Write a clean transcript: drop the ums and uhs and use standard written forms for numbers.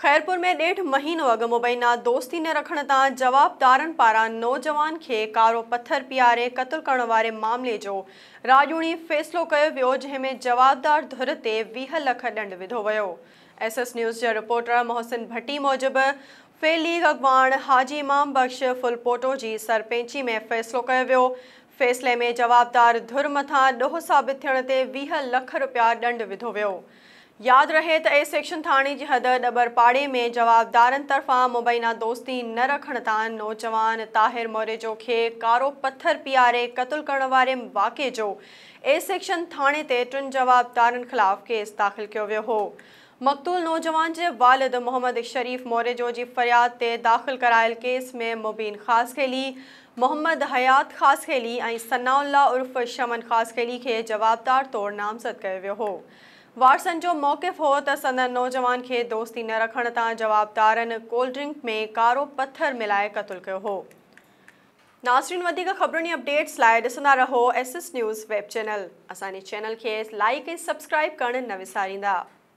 خيرپور ۾ ڏيڍ مهينو اڳ مبينا دوستي نه رکڻ تان جوابدارن پاران نوجوان کي ڪارو پٿر پياري قتل ڪرڻ واري معاملي جو راڄوڻي فيصلو ڪيو ويو، جنهن ۾ جوابدار ڌر تي 20 لک ڏنڊ وڌو ويو. ايس ايس نيوز جي رپورٽر محسن ڀٽي موجب في ليگ اڳواڻ حاجي امام بخش ڦلپوٽو جي سرپئنچي ۾ فيصلو ڪيو ويو. فيصلي ۾ جوابدار ڌر مٿان ڏوهه ثابت ٿيڻ تي 20 لک رپيا ڏنڊ وڌو ويو. ياد رهي ته اي سيڪشن ٿاڻي جي حد ڏٻر پاڙي ۾ جوابدارن طرفان مبينا دوستي نه رکڻ تان نوجوان طاهر موريجو کي ڪارو پٿر پياري قتل ڪرڻ واري واقعي جو اي سيڪشن ٿاڻي تي ٽن جوابدارن خلاف ڪيس داخل ڪيو ويو هو. مقتول نوجوان جي والد محمد شريف موريجو جي فرياد تي داخل ڪرايل ڪيس ۾ مبين خاصخيلي، محمد حيات خاصخيلي ۽ ثناء الله عرف شمن خاصخيلي کي جوابدار طور نامزد ڪيو ويو هو. وارثن جو موقف هو ته سندن نوجوان کي دوستي نه رکڻ تان جوابدارن ڪولڊ ڊرنڪ ۾ ڪارو پٿر ملائي قتل ڪيو هو. ناظرين وڌيڪ خبرن ۽ اپڊيٽس لاء ڏسندا رهو S S news web channel. اسان جي چينل کي لائيڪ ۽ سبسڪرائيب ڪرڻ نه وساريندا.